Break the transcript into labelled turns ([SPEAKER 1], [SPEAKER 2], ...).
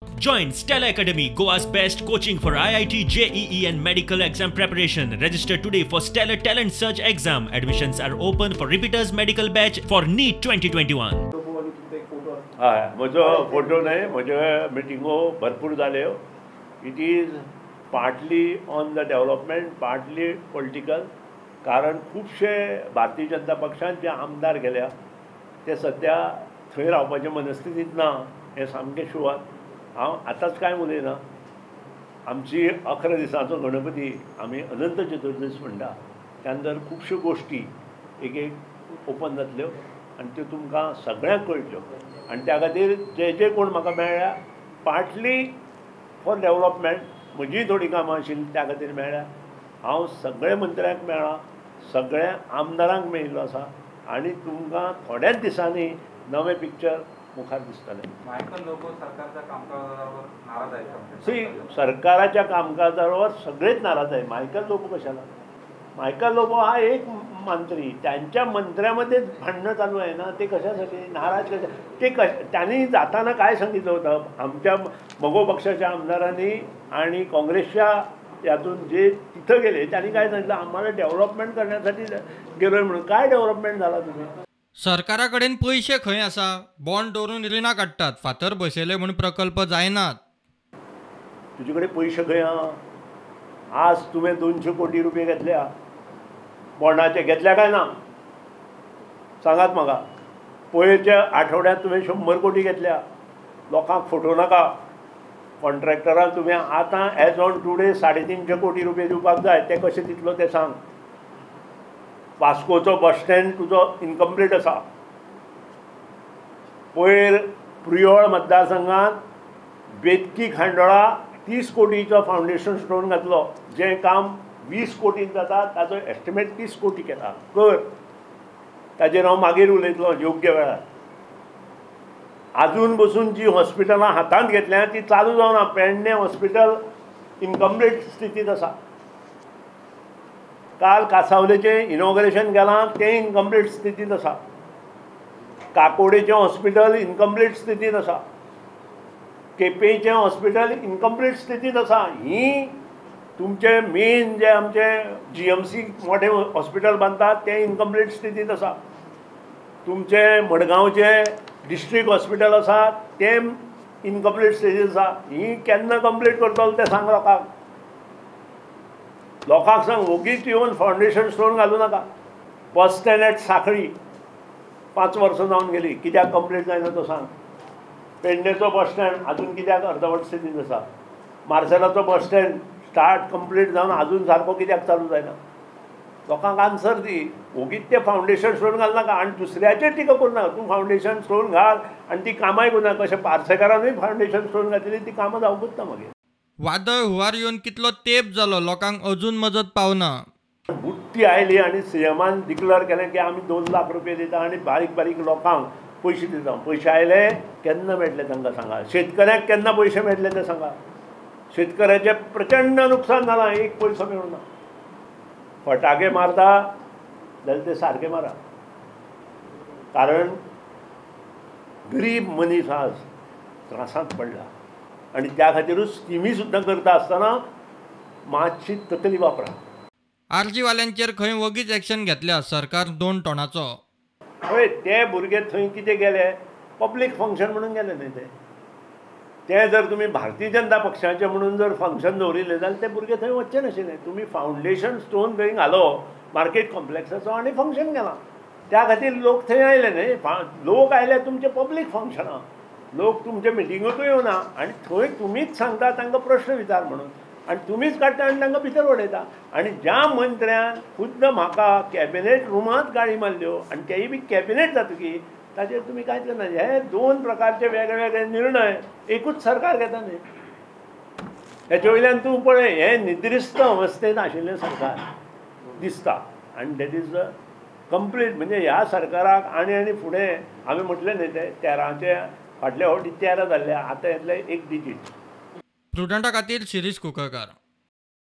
[SPEAKER 1] Join Stella Academy, Goa's best coaching for IIT, JEE and medical exam preparation. Register today for Stellar Talent Search exam. Admissions are open for repeaters medical batch for NEET 2021.
[SPEAKER 2] हय, म्हजो photo न्हय, म्हज्यो मिटिंगो भरपूर जाल्यो. It is partly on the development, partly political. कारण खुबशे भारतीय जनता पक्षान जे आमदार गेल्या ते सद्या थंय रावपाचे मनस्थितींत ना, हें सामकें शुअर. हांव आतांच कांय उलयना. आमची 11 दिसांचो गणपती आमी अनंत चतुर्दश म्हणटा, त्या नंतर खुबश्यो गोश्टी एक एक ओपन जातल्यो आनी त्यो तुमकां सगळ्यांक कळटल्यो. आनी त्या खातीर जे जे कोण म्हाका मेळ्ळ्या पार्टली फॉर डेवलपमेंट, म्हजीय थोडीं कामां आशिल्लीं त्या खातीर मेळ्ळ्या. हांव सगळ्या मंत्र्यांक मेळ्ळां, सगळ्या आमदारांक मेळिल्लो आसा आनी तुमकां थोड्याच दिसांनी नवें पिक्चर मुखार दिसतलें.
[SPEAKER 3] मायकल लोबो सरकारच्या कामकाजावर नाराज आहेत.
[SPEAKER 2] सी, सरकाराच्या कामकाजावर सगळेच नाराज आहे. मायकल लोबो कशाला? मायकल लोबो हा एक मंत्री, त्यांच्या मंत्र्यामध्येच भांडणं चालू आहे ना, ते कशासाठी नाराज? कशा ते कश त्यांनी जाताना काय सांगितलं होतं? आमच्या मगो पक्षाच्या आमदारांनी आणि काँग्रेसच्या यातून जे तिथं गेले त्यांनी काय सांगितलं? आम्हाला डेव्हलपमेंट करण्यासाठी गेलोय म्हणून. काय डेव्हलपमेंट झाला तुम्ही?
[SPEAKER 4] सरकारा कडेन पयशे खंय आसा? बॉन्ड दवरून रिणां काडटात, फातर बसयले म्हूण प्रकल्प जायनात.
[SPEAKER 2] तुजे कडेन पयशे खंय आहा? आज तुवें 200 कोटी रुपये घेतल्या बॉन्डाचे, घेतल्या काय ना सांगात म्हाका. पयरच्या आठवड्यांत तुवें 100 कोटी घेतल्या. लोकांक फटोवं नाका. कॉन्ट्रॅक्टरान तुवें आतां एज ऑन टुडे 350 कोटी रुपये दिवपाक जाय, ते कशे दितलो ते सांग. वास्कोचो बस स्टँड तुजो इनकम्प्लीट आसा. पयर प्रियोळ मतदारसंघात बेतकी खांडोळा 30 कोटीचो फावंडेशन स्टोन घातलो. जें काम 20 कोटीन जाता ताचो एस्टिमेट 30 कोटी केला. कर, ताजेर हांव मागीर उलयतलो योग्य वेळार. आजून बसून जी हॉस्पिटलां हातांत घेतल्या ती चालू जावना. पेडणे हॉस्पिटल इनकम्प्लीट स्थितींत आसा. काल कासावलेचें इनॉग्रेशन केलां, तें इनकम्प्लीट स्थितींत आसा. काकोडेचें हॉस्पिटल इनकम्प्लीट स्थितींत आसा. केपेंचें हॉस्पिटल इनकम्प्लीट स्थितींत आसा. ही तुमचे मेन जे आमचे GMC मोठें हॉस्पिटल बांदतात तें इनकम्प्लीट स्थितींत आसा. तुमचें मडगांवचें डिस्ट्रिक्ट हॉस्पिटल आसा तें इनकम्प्लीट स्थितींत आसा. ही केन्ना कंप्लीट करतलो तें सांग लोकांक. लोकांक सांग, वोगीच येवन फावंडेशन स्टोन घालूं नाका. बस स्टँड एट साखळी 5 वर्सां जावन गेली, कित्याक कंप्लीट जायना तो सांग. पेडणेचो बस स्टँड आजून कित्याक अर्दवट स्थितींत आसा. मार्सेलाचो बस स्टँड स्टार्ट कंप्लीट जावन आजून सारको कित्याक चालू जायना. लोकांक आन्सर दी. वोगीच तें फावंडेशन स्टोन घालनाका आनी दुसऱ्याचेर टिका करूं नाका. तूं फावंडेशन स्टोन घाल आनी ती कामांय करूं नाका. कशें पार्सेकारानूय फावंडेशन स्टोन घातली ती कामां जावंकूच ना मागीर.
[SPEAKER 4] वादळ हुंवार येवन कितलो तेंप जालो, लोकांक अजून मजत पावना.
[SPEAKER 2] बुट्टी आयली आनी सीएमान डिक्लेअर केलें की आमी 2 लाख रुपये दिता आनी बारीक बारीक लोकांक पयशे दिता. पयशे आयले केन्ना मेळटले तांकां सांगा. शेतकऱ्यांक केन्ना पयशे मेळटले ते सांगा. शेतकऱ्याचें प्रचंड नुकसान जालां, एक पयसो मेळूना. फटाके मारता जाल्यार ते सारके मारा, कारण गरीब मनीस आज त्रासांत पडला आनी त्या खातीरूच स्किमी सुद्दां करता आसतना मातशी तकली वापरा.
[SPEAKER 4] आरजीवाल्यांचेर खंय वगीच एक्शन घेतल्या, सरकार 2 तोंडाचो.
[SPEAKER 2] पळय ते भुरगे थंय कितें गेले, पब्लीक फंक्शन म्हणून गेले न्हय ते. ते जर तुमी भारतीय जनता पक्षाचें म्हणून जर फंक्शन दवरिल्लें जाल्यार ते भुरगे थंय वचचे नाशिल्ले. तुमी फावंडेशन स्टोन थंय घालो मार्केट कॉम्प्लेक्साचो आनी फंक्शन केलां, त्या खातीर लोक थंय आयले न्हय. लोक आयले तुमचे पब्लीक फंक्शनां, लोक तुमच्या मिटिंगेकूय येवना आनी थंय तुमीच सांगता तांकां प्रश्न विचार म्हणून आनी तुमीच काडटा आनी तांकां भितर उडयता. आनी ज्या मंत्र्यान खुद्द म्हाका कॅबिनेट रुमांत गाळी मारल्यो आनी तेय बी कॅबिनेट जातकीर ताचेर तुमी कांयच करना. हे 2 प्रकारचे वेगळे वेगळे निर्णय एकूच सरकार घेता न्हय. हेचे वयल्यान तूं पळय, हें निद्रिस्त अवस्थेंत आशिल्लें सरकार दिसता. आनी that is the complete. म्हणजे ह्या सरकाराक आनी आनी फुडें आमी म्हटलें न्हय ते 13चे फाटल्या फावटी 13 जाल्ले, आतां येतले 1 डिजीट.
[SPEAKER 4] प्रुडंटा खातीर शिरीष कुंकळकार.